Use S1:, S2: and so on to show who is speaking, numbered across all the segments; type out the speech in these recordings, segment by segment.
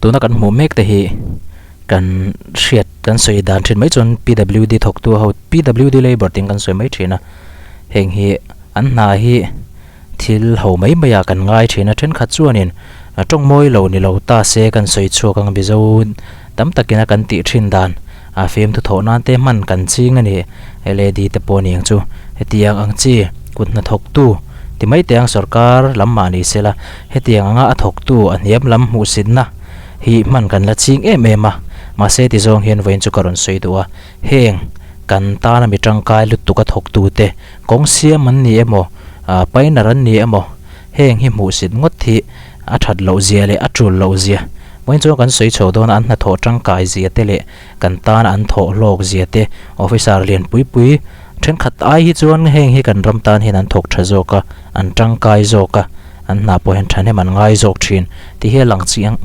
S1: Tuna kan hmuh mek te hi kan hriat kan sawi dan thin mai chuan PWD thawktu ho PWD labour tiin kan sawi mai thin a heng hi an hna hi thil ho mai mai ah kan ngai thin a thenkhat chuanin tawng mawi lo ni lo ta se kan sawi chhuak ang Mizo tam takin a kan tih thin dan a fiamthu thawh nan te hman kan ching a ni L_A_D te pawh a ni ang chu hetiang ang chi kut hnathawktu ti mai teh ang sorkar lam mah ni sela hetiang anga a thawktu a hniam lam hmuhsitna hi hman kan la ching em em a mahse ti zawng hian vawiin chu ka rawn sawi duh a heng kan tana mi tangkai lutuk a thawktu te kawng siam an ni emaw ah painter an ni emaw heng hi hmuhsit ngawt hi a that loh zia leh a tul loh zia vawiin chuan kan sawi chho dawn a an hnathawh tangkai zia te leh kan tana an thawh hlawk zia te officer lian pui pui thenkhat ai hi chuan heng hi kan ram tan hian an thawk tha zawk a an tangkai zawk a an hna pawh hian thahnem an ngai zawk thin tih hi a lang chiang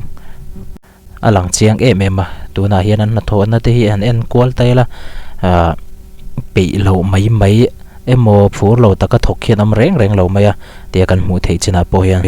S1: a lang chiang em em a tunah hian an hnathawhna te hi an en kual ta ila ahh peih loh mai mai emaw phur lo taka thawk hian awm reng reng lo mai a tia kan hmuh theih chinah pawh hian.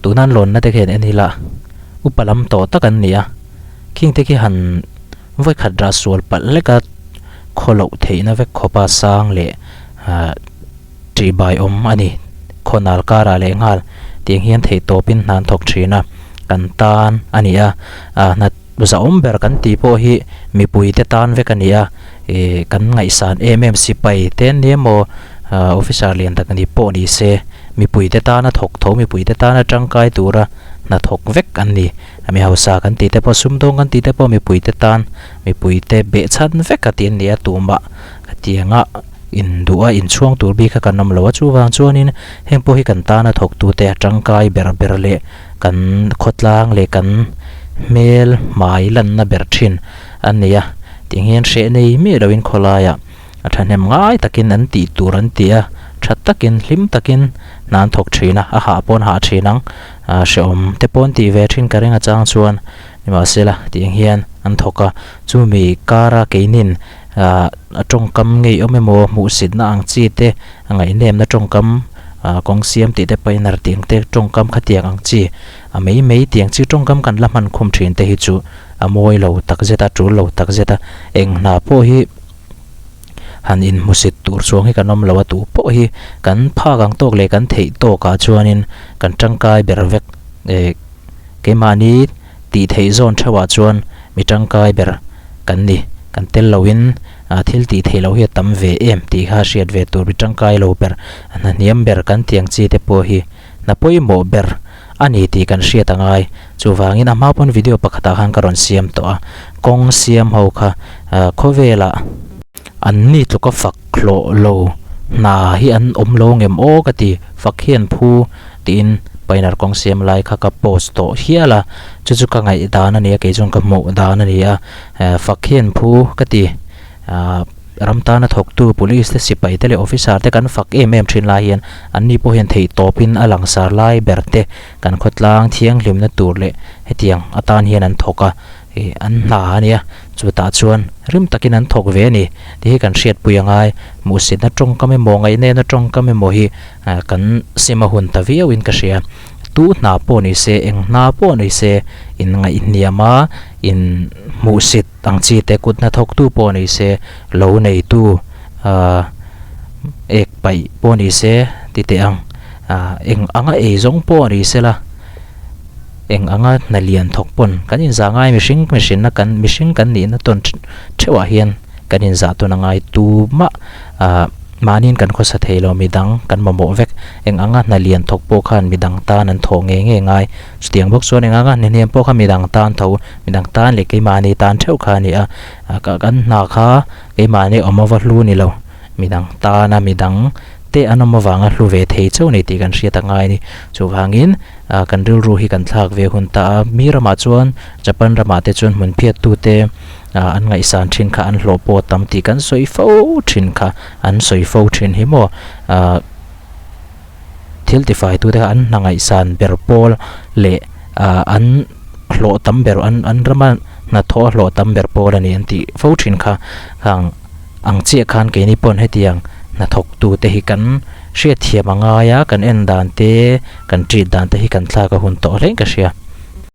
S1: Tuna an lawnna te khian en ila upa lam tawh tak an ni a khing te khi han vawikhat rah sual palh hlek a khaw loh theihna vek khawpa sang leh ah tihbai awm a ni khawnal karah leh nghal tiang hian theih tawpin hna an thawk thin a kan tan a ni a ah hna zahawm ber kan tih pawh hi mipui te tan vek a ni a ih kan ngaihsan em em sipai te an ni emaw ah officer lian tak ni pawh ni se. Mipuite tana thawk tho, mipuite tana tangkai tura hnathawk vek an ni. Mi hausa kan tih te pawh, sumdawng kan tih te pawh mipuite tan, mipuite behchhan vek a tih an ni a, tumah hetianga induh a inchhuang tur bik kha kan awm lo a. Chuvang chuanin heng pawh hi kan tana thawktute a tangkai ber ber leh kan khawtlang leh kan hmel hmai lanna ber thin an ni a. Tiang hian hreh nei miah loin khawlaiah. A thahnem ngai takin an tih tur an ti a, tha takin hlim takin hna an thawk thin a, a hah pawh an hah thin ang, ah hrehawm te pawh an tih ve thin ka ring a chang chuan nimahsela tiang hian an thawk a, chumi kara keinin ah a tawngkam ngei awm emaw hmuhsitna ang chi te a ngaihnnemna tawngkam ah kawng siam tih te painter tih ang te tawngkam khatiang ang chi a mai mai tiang chi tawngkam kan la hman khum thin te hi chu a mawi lo takzet a tul lo takzet a, eng hna pawh hi. Han inhmusit tur chuang hi kan awm lo a, tu pawh hi kan phak ang tawk leh kan theih tawkah chuanin kan tangkai ber vek eh keimahni tih theih zawn theuhah chuan mi tangkai ber kan ni. Kan tel loin ah thil tih theih loh hi a tam ve em tih kha hriat ve tur mi tangkai lo ber a hnahniam ber kan tih ang chi te pawh hi hna pawimawh ber a ni tih kan hriat a ngai. Chuvangin a hma pawn video pakhatah khan ka rawn siam tawh a, kawng siam ho kha khawvelah an ni tluka fak hlawh lo hna hi an awm lo ngem aw ka ti, fak hi an phu tiin painter kawng siam lai kha ka post tawh hial a, chu chu ka ngaih dan a ni a, kei chuan ka hmuh dan a ni a, fak hi an phu ka ti. Ram tana thawktu police te sipai te leh officer te kan fak em em thin lai hian an ni pawh hian theih tawpin a langsar lai ber te kan khawtlang thianghlimna tur leh hetiang atan hian an thawk a ih an hna a nia chutah chuan rim takin an thawk ve a ni tih hi kan hriatpui a ngai hmuhsitna tawngkam emaw ngaihnena tawngkam emaw hi kan sim a hun ta viauin ka hria tu hna pawh ni se eng hna pawh ni se in ngaihhniam a in hmuhsit. Ang chi te kut hnathawktu pawh ni se, lo neitu ahh Ek paih pawh ni se ti teh ang. Ah eng anga ei zawng pawh ni se la, eng anga hna lian thawk pawn kan inzah ngai mihring mihrinna kan mihring kan nihna tawn theuhah hian kan inzah tawn a ngai tumah ah mahniin kan khawsa thei lo midang kan mamawh vek. Eng anga hna lian thawk pawh khan midang tan an thawh ngei ngei ngai. Chutiang bawk chuan eng anga hna hniam pawh kha midang tan tho midang tan leh keimahni tan theuh kha a ni a. Kan hna kha keimahni awm ava hlu ni lo. Midang tana midang te an awm avanga hlu ve thei chauh ni tih kan hriat a ngai a ni. Chuvangin kan rilru hi kan thlak ve hun ta a, mi ramah chuan Japan ramah te chuan hmun phiattute an ngaihsan thin kha an hlawh pawh tam tih kan sawi fo thin kha an sawi fo thin hi maw. Thil tifaitute kha an hna ngaihsan ber pawl leh an hlawh tam ber an an rama hnathawh a hlawh tam ber pawl a ni an tih fo thin kha khang ang chiah khan keini pawn hetiang hnathawktute hi kan hriatthiam a ngai a kan en dan te kan treat dan te hi kan thlak a hun tawh hlein ka hria.